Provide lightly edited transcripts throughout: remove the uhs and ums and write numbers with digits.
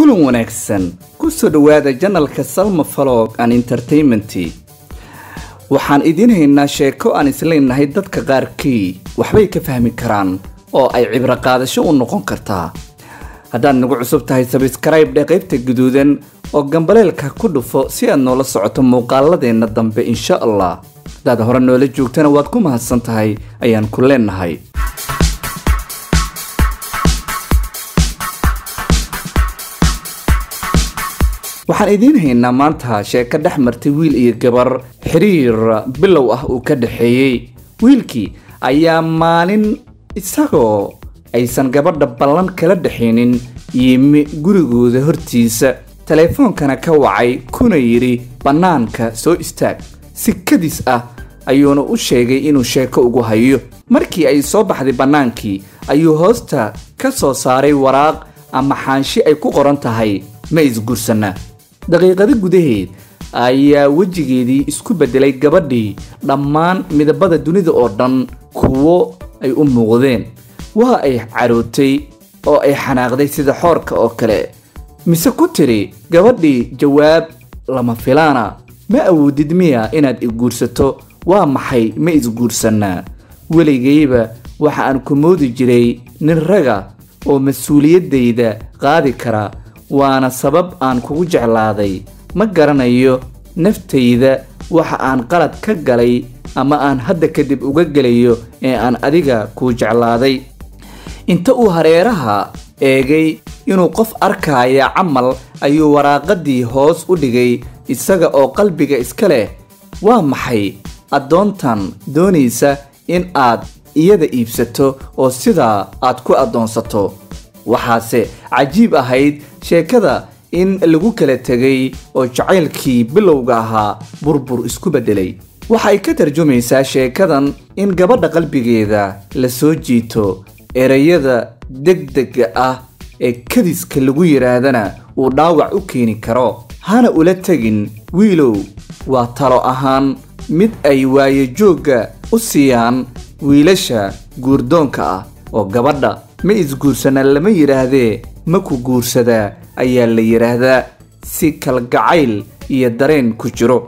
Kulan wanaagsan, ku soo dhowaada janalka Salma Vlog and Entertainment. Waxaan idiin haynaa sheeko aan isleenahay dadka qaarkii waxbay ka fahmi karaan oo ay cibro qaadasho u noqon kartaa. Haddaad nagu cusub tahay, subscribe dheh qaybta guduudan oo gambaleelka ku dhufo si aad noola socoto muuqaaladeenna dambe, insha Allah. Haddaad hore noola joogtana, waad ku mahadsan tahay ayaan ku leenahay. Waxaan idiin haynaa maanta sheeko dhex martay wiil iyo gabar xiriir bilow ah uu ka dhexeeyey. Wiilkii ayaa maalin, isagoo aysan gabadha ballan kala dhexaynin, yimi gurigooda hortiisa, taleefoonkana ka wacay kuna yidhi, "Bannaanka soo istaag." Si kadis ah ayuuna u sheegay inuu sheeko ugu hayo. Markii ay soo baxday bannaankii, ayuu hoosta ka soo saaray waraaq ama xaanshi ay ku qoran tahay, "Ma isguursanaa?" Daqiiqado gudaheed ayaa wejigeedii isku beddelay gabadhii, dhammaan midabada dunida oo dhan kuwo ay u muuqdeen. Waa ay carootay oo ay xanaaqday sida xoorka oo kale, mise ku tiri gabadhii jawaab lama filaana, "Ma awoodid miya inaad i guursato? Waa maxay ma isguursanaa? Weligayba waxa aan ku moodi jiray nin raga oo mas-uuliyaddayda qaadi kara, waana sabab aan kugu jeclaaday. Ma garanayo naftayda waxa aan qalad ka galay ama aan hadda kadib uga gelayo ee aan adiga kuu jeclaaday." Inta uu hareeraha eegay inuu qof arkaya camal, ayuu waraaqadii hoos u dhigay, isaga oo qalbiga iska leh, "Waa maxay addoontan doonaysa in aad iyada iibsato oo sidaa aad ku addoonsato?" Waxaase cajiib ahayd sheekada in lagu kala tegay oo jacaylkii bilowga ahaa burbur isku beddelay. Waxay ka tarjumaysaa sheekadan in gabadha qalbigeeda la soo jiito ereyada degdega ah ee kadiska lagu yidhaahdana uu dhaawac u keeni karo. Hana ula tegin wiilow, waa talo ahaan mid ay waayo joogga u siiyaan wiilasha guurdoonka ah, oo gabadha ma isguursanaa lama yidhaahdee, ma ku guursadaa ayaa la yidhaahdaa, si kalgacayl iyo dareen ku jiro.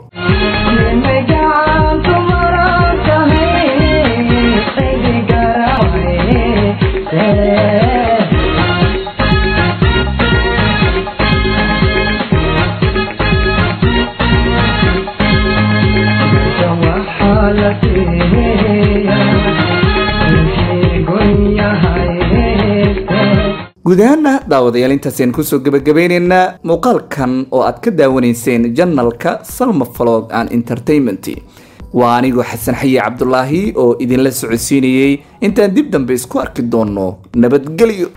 Guud ahaana daawadayaal, intaasaynu kusoo gebagabeyneynaa muuqaalkan oo aad ka daawanayseen janalka Salma Vlog and Entertainment. Waa anigoo Xasan Xayi Cabdulaahi oo idinla socodsiinayey. Intaan dib dambe isku arki doonno, nabadgelyo.